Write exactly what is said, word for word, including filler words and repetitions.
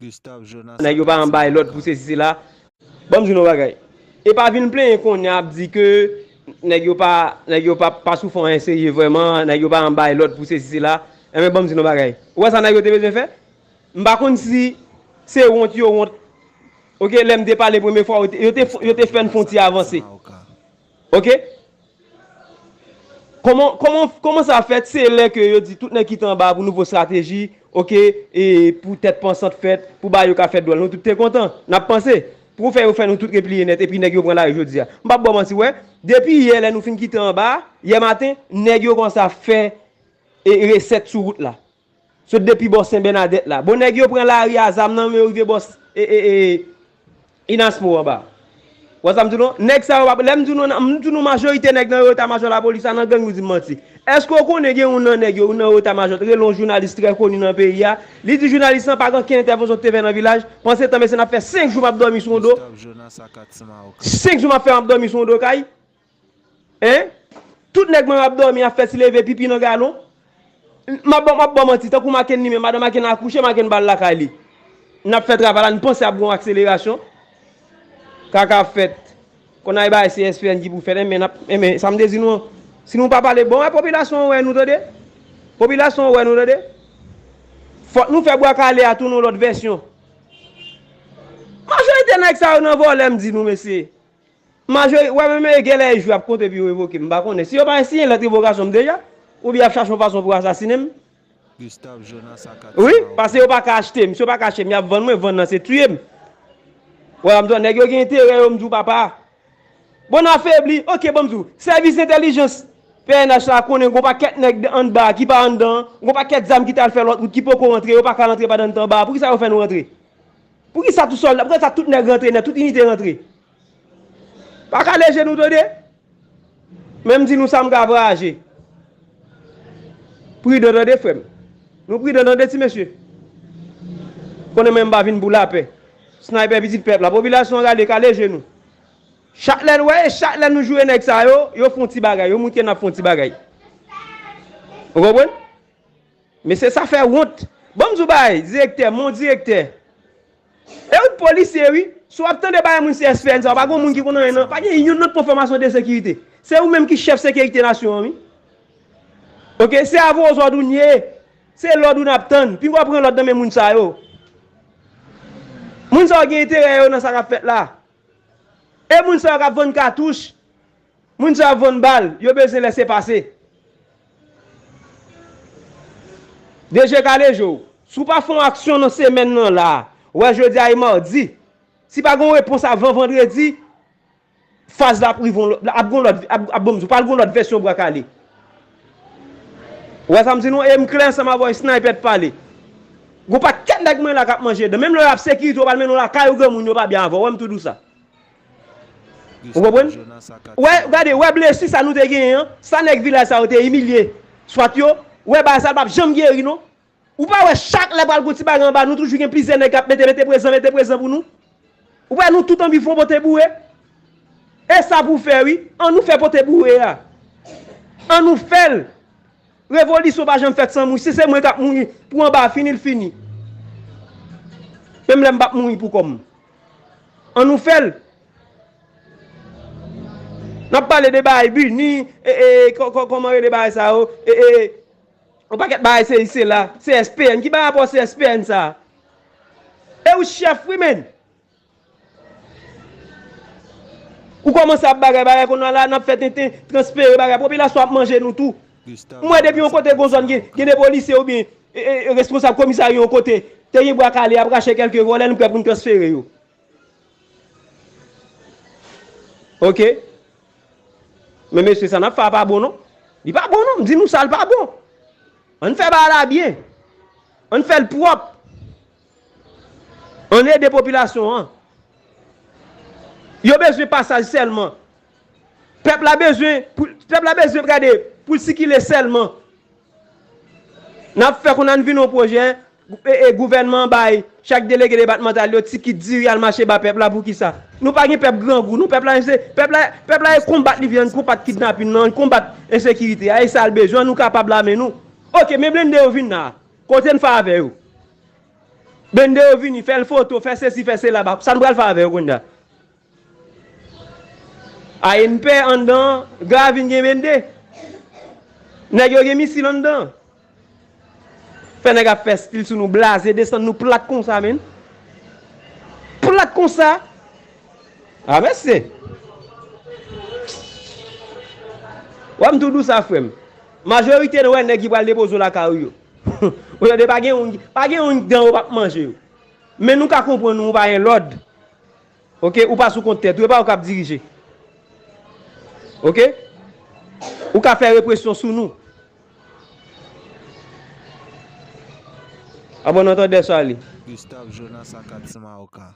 Nèg yo pa janm bay lòd pou sesi sela. Ban m di nou bagay. E pa vin plenyen kounye a ap di ke nèg yo pa, nèg yo pa, pa sou fè anyen serye vrèman, nèg yo pa janm bay lòd pou sesi sela. Enben, ban m di nou bagay. Ou wè sa nèg yo te bezwen fè? M pa konn si se wont yo wont. Oke, lè m te pale premye fwa, yo te, yo te, yo te fè n fè yon ti avanse. Oke? Kòman, kòman, kòman sa fèt? Se lè ke yo di tout nèg kite anba pou nouvo estrateji, oke, e pou tèt pansant fèt, pou bagay yo ka fèt dwòl. Nou tout te kontan. N ap panse. Pou fè yo fè nou tout repliye nèt, epi nèg yo pran lari jodi a. M p ap ba w manti, wè. Depi yè, lè nou fin kite anba, yè maten, nèg yo kòmanse ap fè, e, resèt sou wout la. Sot depi bò Sen Bènadèt la. Bon, nèg yo pran lari a, zam nan men yo rive bò, e, e, e, Inasmo anba. Wè sa m di w non? Nèg sa yo, lè m di w non, m di nou majorite nèg nan eta majò lapolis la nan gang, nou di m manti. Èske w konnen gen youn nan nèg yo, youn nan eta majò, t rele yon jounalis trè koni nan peyi a? Li di jounalis lan pa gen okenn entèvansyon ki te fè nan vilaj. Panse tan mesye n ap fè senk jou m ap dòmi sou yon do. Senk jou m ap fè m ap dòmi sou yon do kay. Hein? Tout nèg mwen ap dòmi, ap fè ti leve pipi nan galon. M ap ba, m ap ba w manti, tankou Makenn li menm, madan Makenn akouche, Makenn ba l lakay li. N ap fè travay la, n panse ap gen yon akselerasyon. Kaka ap fèt. Konn ay bagay se S P N ki pou fèt, enben, n ap, enben, sa m te di nou an. Si nou pa pale, bon, wè, popilasyon an wè nou, tande. Popilasyon an wè nou, tande. Fòk nou fè Bwa Kale a tounen yon lòt vèsyon. Majorite nèg sa yo nan vòlè, m di nou, mesye. Majori, wè, men, men, genlè e jou y ap konte pou yo revoke m, m pa konnen. Si yo pa siyen lèt revokasyon m deja, oubyen y ap chache yon fason pou asasinen m. Wi, paske yo pa ka achte m. Si yo pa ka achte m, y ap vann mwen, vann nan se tiye m. Wè, m di w, nèg yo gen enterè yo, m di w, papa. Bon, n afebli, oke, bon, m di w, sèvis entèlijans P N H la konnen gon pakèt nèg anndan ki pa anndan, gon pakèt zam ki t al fè lòt wout ki poko rantre, yo pa ka rantre pa anndan anba. Poukisa yo fè nou rantre? Poukisa tout sòlda, poukisa tout nèg rantre nèt, tout inite rantre? Pa kale je nou, tande. Men m di nou sa m ka vwayaje. Pridan, tande, frè m. Nou pridan, tande, ti mesye. Konnen mwen m pa vin pou lapè. Sniper pitit pèp la. Popilasyon an gade, kale je nou. Chak lè n wè, e chak lè nou joure nèg sa yo, yo fè yon ti bagay, yo montre n ap fè yon ti bagay. Ou konprann? Mesye, sa fè wont. Ban m di w bagay, direktè, mon direktè. E ou t polisye, wi. Si w ap tande bagay moun se S P N sa, pa gen moun ki konn anyen nan. Pa gen youn nan k pran fòmasyon de sekirite. Se ou menm ki chèf sekirite nasyon an, wi. Oke, se a voye w zòd ou n ye. Se lòd ou n ap tann. Pinga w pran lòd nan men moun sa yo. Moun sa yo gen enterè yo nan sa k ap fèt la. E moun sa yo k ap vann katouch, moun sa yo ap vann bal, yo bezwen lese pase. D G kale je w. Si w pa fè yon aksyon nan semèn nan la, wè jodi a e madi. Si pa gen yon repons avan vandredi, faz la ap rive yon lòt, ap gen yon lòt, ap, ap, bon, m di w, pral gen yon lòt vèsyon Bwa Kale. Ou wè sa m di nou? E m klè ansanm avè w, e sniper t pale. Gon pakèt nèg mwen la k ap manje dan. Menm lè y ap sekirite, w pral mennen w lakay ou granmoun yo pa byen avè w. Wè m tou di w sa. Ou konprann? Wè, gade, wè blesi sa nou te genyen an, sa nèg vilaj sa yo te imilye Swat yo, wè bagay sa l p ap janm geri non. Ou pa wè chak lè pral gon ti bagay anba, nou toujou gen plizyè nèg k ap mete, mete prezan, mete prezan pou nou. Ou wè nou tout anvi fè yon pote boure. E sa pou fè wi, an nou fè pote boure a. An nou fè l. Revolisyon pa janm fèt san mouri. Si se mwen k ap mouri pou anba a fini, l fini. Menm lè m p ap mouri pou kò m. An nou fè l. N ap pale de bagay bini, e, e, kò-, kò-, kòman rele bagay sa yo, e, e, yon pakèt bagay se, se la, se S P N. Ki bagay rapò se S P N sa? E ou chèf wi, menn. Ou kòmanse ap bagay, bagay kounye a la, n ap fè tenten, transfere bagay. Popilasyon ap manje nou tou. M wè depi yon kote gon zòn gen, gen de polisye oubyen, e, e, e, responsab komisarya yon kote, te gen bwa kale, ap rache kèlke vòlè, nou prè pou n transfere yo. Oke. Men mesye, sa n ap fè a pa bon non. Li pa bon non, m di nou sa, l pa bon. Ann fè bagay la byen. Ann fè l pwòp. Ann ede popilasyon an. Yo bezwen pasaj sèlman. Pèp la bezwen, pou, pèp la bezwen gade, pou l sikile sèlman. N ap fè konn ann vin yon pwojè, e, e, gouvènman bay chak delege depatmantal yo ti kit diri al mache ba pèp la, poukisa? Nou pa gen pèp grangou, non, pèp la, se, pèp la, pèp la e konbat li vle, ann konbat kidnapin nan, ann konbat ensekirite a, e sa l bezwen, nou kapab lame nou. Oke, men blende yo vin la, kote n fè avè yo? Bende yo vini, fè l foto, fè sesi, fè sela, ba, sa nou pral fè avè yo kounye a? A N P anndan, Gravin gen bende. Nèg yo gen misil anndan. Fè nèg ap fè stil sou nou, blaze, desann nou plat konsa, menn. Plat konsa. A, mesye. Wè m tou dou sa, frè m. Majorite nou wè nèg ki pral depoze w lakay ou yo. Ou tande, pa gen youn, pa gen youn dan yo p ap manje yo. Men nou ka konprann ou pa gen lòd. Oke, ou pa sou kont tèt ou, e pa ou k ap dirije. Oke? Ou ka fè represyon sou nou. Abòne an tandè sa li. Gustave Jonas ak Adson Maroka.